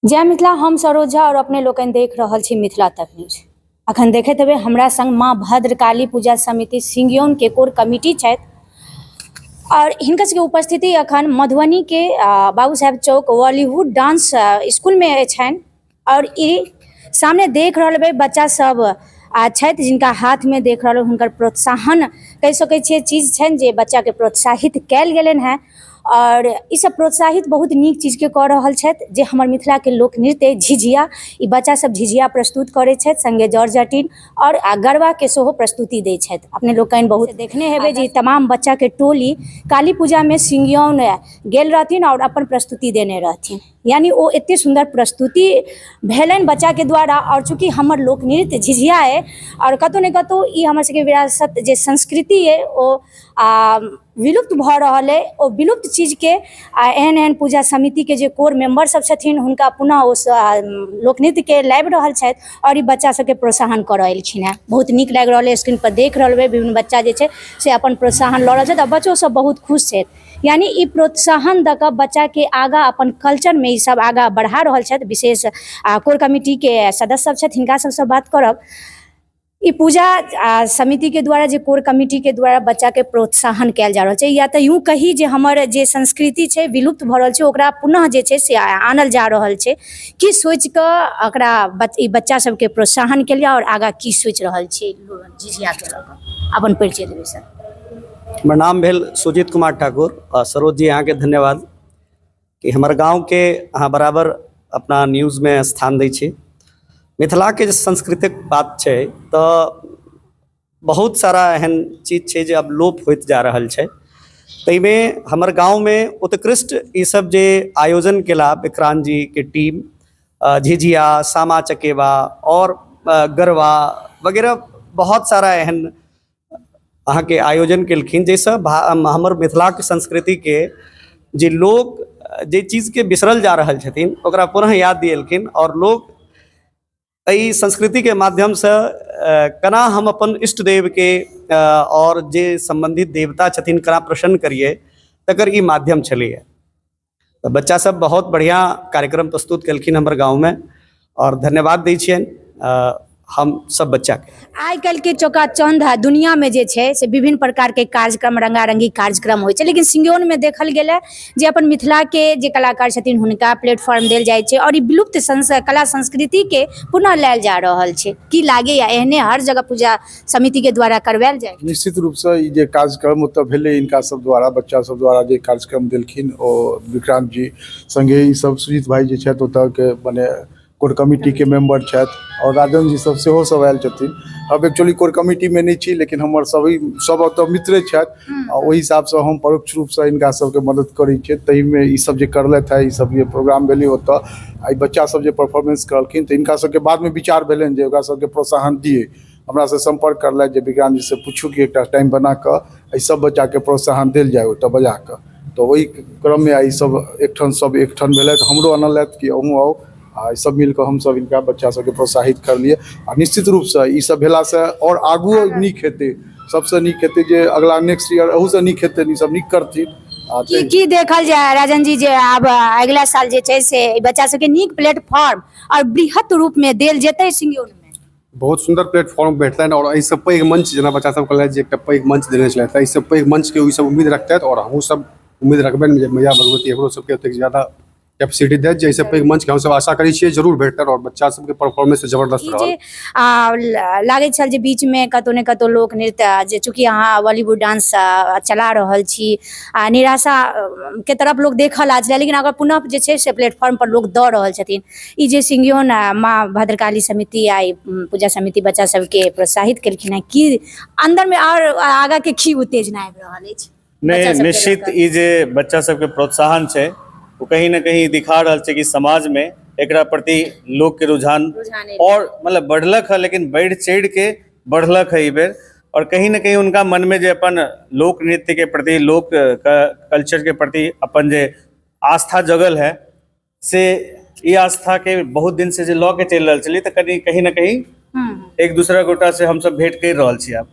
जय मिथिला। हम सरोज झा और अपने लोकनि देख रहल छी मिथिला तक न्यूज। अखन देखैत हेबै हमरा संग माँ भद्रकाली पूजा समिति सिंगियौन के कोर कमिटी छथि और हिनकर सबके उपस्थिति अखन मधुबनी के बाबू साहेब चौक बॉलीवुड डांस स्कूल में छनि और ई सामने देख रहल हेबै बच्चा सब आ छथि जिनका हाथमे देख रहल हुनकर प्रोत्साहन कहि सकै छियै चीज छनि जे बच्चाके प्रोत्साहित कयल गेलनि हेँ आओर ईसभ प्रोत्साहित बहुत नीक चीजके कऽ रहल छथि जे हमर मिथिलाके लोक नृत्य झिझिया, ई बच्चासभ झिझिया प्रस्तुत करै छथि, सङ्गे जट जटिन आओर गरबाके सेहो प्रस्तुति दै छथि। अपने लोकनि बहुत देखने हेबै जे ई तमाम बच्चाके टोली काली पूजामे सिंगियौन गेल रहथिन आओर अपन प्रस्तुति देने रहथिन, यानी ओ एते सुन्दर प्रस्तुति भेलनि बच्चाके द्वारा। आओर चूँकि हमर लोक नृत्य झिझिया अइ आओर कतहु ने कतहु ई हमर सबके विरासत जे संस्कृति अइ ओ विलुप्त भऽ रहल अइ, ओ विलुप्त चीजके आ एहन एहन पूजा समितिके जे कोर मेम्बर सब छथिन हुनका पुनः ओ लोकनृत्यके लाबि रहल छथि आओर ई बच्चा सबके प्रोत्साहन करऽ एलखिन हेँ। बहुत नीक लागि रहल अइ। स्क्रीनपर देख रहल हेबै विभिन्न बच्चा जे छै से अपन प्रोत्साहन लऽ रहल छथि आ बच्चो सब बहुत खुश छथि, यानी ई प्रोत्साहन दऽ कऽ बच्चाके आगाँ अपन कल्चरमे ई सब आगाँ बढ़ा रहल छथि। विशेष कोर कमिटीके सदस्य सब छथि, हिनका सबसँ बात करब। ई पूजा समितिके द्वारा जे कोर कमिटीके द्वारा बच्चाके प्रोत्साहन कयल जा रहल छै, या तऽ यूँ कही जे हमर जे संस्कृति छै विलुप्त भऽ रहल छै ओकरा पुनः जे छै से आनल जा रहल छै, की सोचि कऽ एकरा ई बच्चा सबके प्रोत्साहन केलियै आओर आगाँ की सोचि रहल छी झिझियाके लऽ कऽ? अपन परिचय देबै सर। हमर नाम भेल सुजीत कुमार ठाकुर। आ सरोज जी, अहाँके धन्यवाद कि हमर गाँवके अहाँ बराबर अपना न्यूजमे स्थान दै छी। मिथिलाके जे सांस्कृतिक बात छै तऽ बहुत सारा एहन चीज छै जे आब लोप होइत जा रहल छै। ताहिमे हमर गाँवमे उत्कृष्ट ईसब जे आयोजन केला विक्रांत जीके टीम, झिझिया, सामा चकेवा आओर गरबा वगैरह बहुत सारा एहन अहाँके आयोजन केलखिन, जाहिसँ हमर मिथिलाके संस्कृतिके जे लोक जे चीजके बिसरल जा रहल छथिन ओकरा पुनः याद दिएलखिन आओर लोक एहि संस्कृतिके माध्यमसँ केना हम अपन इष्ट देवके आओर जे सम्बन्धित देवता छथिन केना प्रसन्न करियै तकर ई माध्यम छलैए। तऽ बच्चा सब बहुत बढ़िआँ कार्यक्रम प्रस्तुत केलखिन हमर गाँवमे आओर धन्यवाद दै छियनि हम सब बच्चाके। आइ काल्हिके चकाचौंध दुनियामे जे छै से विभिन्न प्रकारके कार्यक्रम, रंगारंगी कार्यक्रम होइ छै, लेकिन सिंगियौनमे देखल गेल जे अपन मिथिलाके जे कलाकार छथिन हुनका प्लेटफॉर्म देल जाइ छै आओर ई विलुप्त कला संस्कृतिके पुनः लायल जा रहल छै। की लागैए एहने हर जगह पूजा समितिके द्वारा करवायल जाय? निश्चित रूपसँ ई जे कार्यक्रम ओतऽ भेलै हिनका सब द्वारा, बच्चा सब द्वारा जे कार्यक्रम देलखिन ओ विक्रांत जी संगे ई सब सुजीत भाई जे छथि ओतऽके मने कोर कमिटीके मेम्बर छथि आओर राजन जी सब सेहो सब आयल छथिन। हम एक्चुअली कोर कमिटीमे नहि छी, लेकिन हमर सभी सब ओतऽ मित्रे छथि आ ओहि हिसाबसँ हम परोक्ष रूपसँ हिनका सबके मदद करै छियै। ताहिमे ई सब जे करलथि हे, ई सब जे प्रोग्राम भेलै ओतऽ आ ई बच्चा सब जे परफॉर्मेंस करलखिन तऽ हिनका सबके बादमे विचार भेलनि जे ओकरा सबके प्रोत्साहन दियै। हमरासँ सम्पर्क करलथि जे विक्रांत जीसँ पूछू कि एकटा टाइम बना कऽ एहि सब बच्चाके प्रोत्साहन देल जाय ओतऽ बजा कऽ। तऽ ओहि क्रममे आइ सब एकठाम सब एकठाम भेलथि, हमरो अनलथि कि अहूँ आउ आ सब मिल कऽ हमसब हिनका बच्चा सबके प्रोत्साहित करलियै। आ निश्चित रूपसँ ई सब भेलासँ आओर आगुओ नीक हेतै, सबसँ नीक हेतै जे अगला नेक्स्ट ईयर अहूसँ नीक हेतै, ई सब नीक करथिन। आ की की देखल जाय राजन जी जे आब अगिला साल जे छै से बच्चा सबके नीक प्लेटफॉर्म आओर बृहत रूपमे देल जेतै सिंगियौनमे? बहुत सुन्दर प्लेटफॉर्म भेटतनि आओर एहिसँ पैघ मंच, जेना बच्चा सब कहलथि जे एकटा पैघ मंच देने छलथि, एहिसँ पैघ मंचके ओहि सब उम्मीद रखतथि आओर हमहूँ सब उम्मीद रखबनि जे मैया भगवती हमरो सबके ओतेक ज्यादा कैपेसिटी देत जे एहिसँ पैघ मंचके हमसब आशा करै छियै जरूर भेटतनि आओर बच्चा सबके परफॉर्मेंस जबरदस्त ई रहल। जे लागै छल जे बीचमे कतहु ने कतहु लोक नृत्य जे चूँकि अहाँ बॉलीवुड डांस चला रहल छी आ निराशा के तरफ लोक देखऽ लागल छलै, लेकिन अगर पुनः जे छै से प्लेटफॉर्म पर लोक दऽ रहल छथिन, ई जे सिंगियौन माँ भद्रकाली समिति आ ई पूजा समिति बच्चा सबके प्रोत्साहित केलखिन हेँ, की अन्दरमे आओर आगाँ के की उत्तेजना आबि रहल अछि? नहि, बच्चा सबके निश्चित लऽ कऽ। ई जे बच्चा सबके प्रोत्साहन छै ओ कहीं ने कहीं दिखा रहल छै कि समाजमे एकरा प्रति लोकके रुझान रुझान एलै। आओर मतलब बढ़लक हँ, लेकिन बढ़ि चढ़ि के बढ़लक हँ ई बेर आओर कहीं ने कहीं हुनका मनमे जे अपन लोक नृत्यके प्रति, लोक कल्चरके प्रति अपन जे आस्था जगल है से ई आस्थाके बहुत दिनसँ जे लऽ के चलि रहल छलियै तऽ कनि कहीं ने कहीं एक दूसरा गोटा से हमसब भेंट करि रहल छी आब।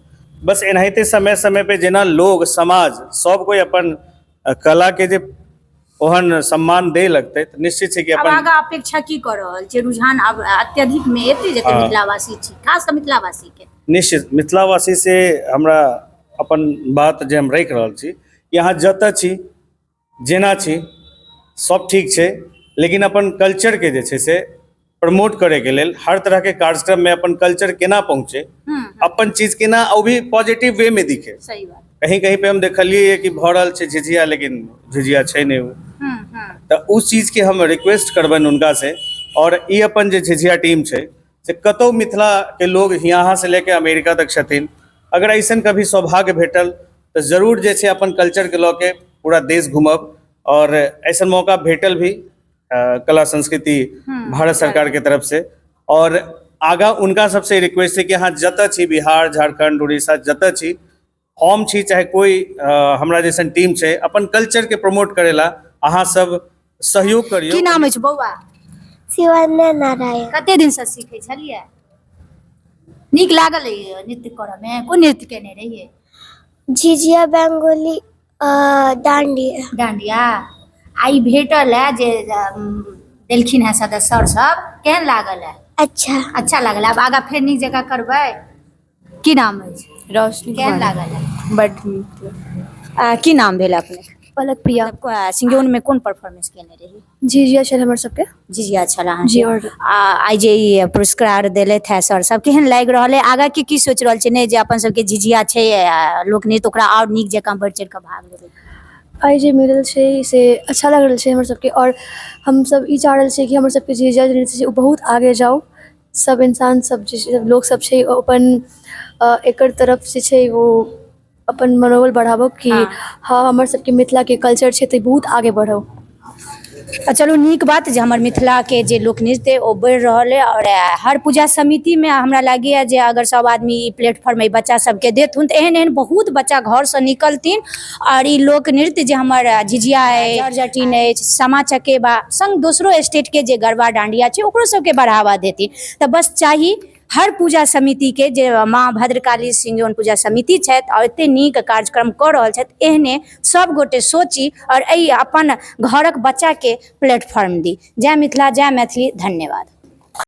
बस एनाहिते समय समय पे जेना लोग समाज सब कोइ अपन कलाके जे ओहन सम्मान दे लगतै तऽ निश्चित छै कि आब अपन आगाँ अपेक्षा की कऽ रहल छै? रुझान आब अत्यधिक मे एतै जते मिथिलावासी छी, खास कऽ मिथिलावासी के। निश्चित मिथिलावासी से हमरा अपन बात जे हम राखि रहल छी कि अहाँ जतऽ छी, जेना छी, सब ठीक छै, लेकिन अपन कल्चरके जे छै से प्रमोट करैके लेल हर तरहके कार्यक्रममे अपन कल्चर केना पहुँचे, अपन चीज केना ओ भी पॉजिटिव वे में दिखे। सही बात। कहीं कहीं पे हम देखलियै कि भऽ रहल छै झिझिया, लेकिन झिझिया छै नहि ओ। हम्म हम्म तऽ ओ चीजके हम रिक्वेस्ट करबनि हुनका से। आओर ई अपन जे झिझिया टीम छै से कतहु मिथिलाके लोग यहाँ से लेके अमेरिका तक छथिन, अगर ऐसन कभी सौभाग्य भेटल तऽ जरूर जे छै अपन कल्चरके लऽ के पूरा देश घूमब। और ऐसन मौका भेटल भी कला संस्कृति भारत सरकार के तरफ से। और आगा उनका सबसे रिक्वेस्ट है कि अहाँ जतऽ छी, बिहार, झारखंड, उड़ीसा, जतऽ छी, हम छी चाहे कोई हमरा जैसन टीम छै, अपन कल्चर के प्रमोट करेला अहाँ सब सहयोग करियौ। की नाम अछि बौआ? शिवन्या नारायण। कते दिन से सीखै छलियै? नीक लागल नृत्य करऽ मे? कोन नृत्य केने रहियै? झिझिया, बंगोली, डांडिया। डांडिया। आइ भेटल है जे देलखिन है सदस्य सर सब, केहन लागल है? अच्छा। अच्छा लागल। आब आगाँ फेर नीक जकाँ करबै। की नाम अछि? रोशनी। केहन लागल है? बड नीक। की नाम भेल अपने? पलक प्रिया। सिंगौन में कोन परफॉर्मेंस केने रही? झिझिया छल हमर सबके। झिझिया छल अहाँके। जी, और आइ जे ई पुरस्कार देलथि है सर सब, केहन लागि रहल है? आगाँ की की सोचि रहल छै? नहि जे अपन सबके झिझिया छै लोकनृत्य, ओकरा आओर नीक जकाँ बढ़ि चढ़ि कऽ भाग लेबै। आइ जे मिलल छै से अच्छा लागि रहल छै हमर सबके। और हमसब ई चाह रहल छियै कि हमर सबके झिझिया जे नृत्य छै ओ बहुत आगे जाउ। सब इंसान सब जे लोक सब छै ओ अपन एकर तरफ जे छै ओ अपन मनोबल बढ़ाबो कि हाँ हमर सबके मिथिलाके कल्चर छै तऽ बहुत आगे बढ़ो। चलू नीक बात जे हमर मिथिलाके जे लोकनृत्य ओ बढ़ि रहल अइ। आओर हर पूजा समितिमे हमरा लागैए जे अगर सब आदमी ई प्लेटफॉर्म एहि बच्चा सबके देथुन तऽ एहन एहन बहुत बच्चा घरसँ निकलथिन। आओर ई लोकनृत्य जे हमर झिझिया अइ, जटिन अछि, सामा चकेबा संग दोसरो स्टेटके जे गरबा डांडिया छै ओकरो सबके बढ़ावा देथिन। तऽ बस चाही हर पूजा समितिके जे माँ भद्रकाली सिंगौन पूजा समिति छथि आओर एते नीक कार्यक्रम कऽ रहल छथि, एहने सब गोटे सोची आओर एहि अपन घरक बच्चाके प्लेटफॉर्म दी। जय मिथिला, जय मैथिली, धन्यवाद।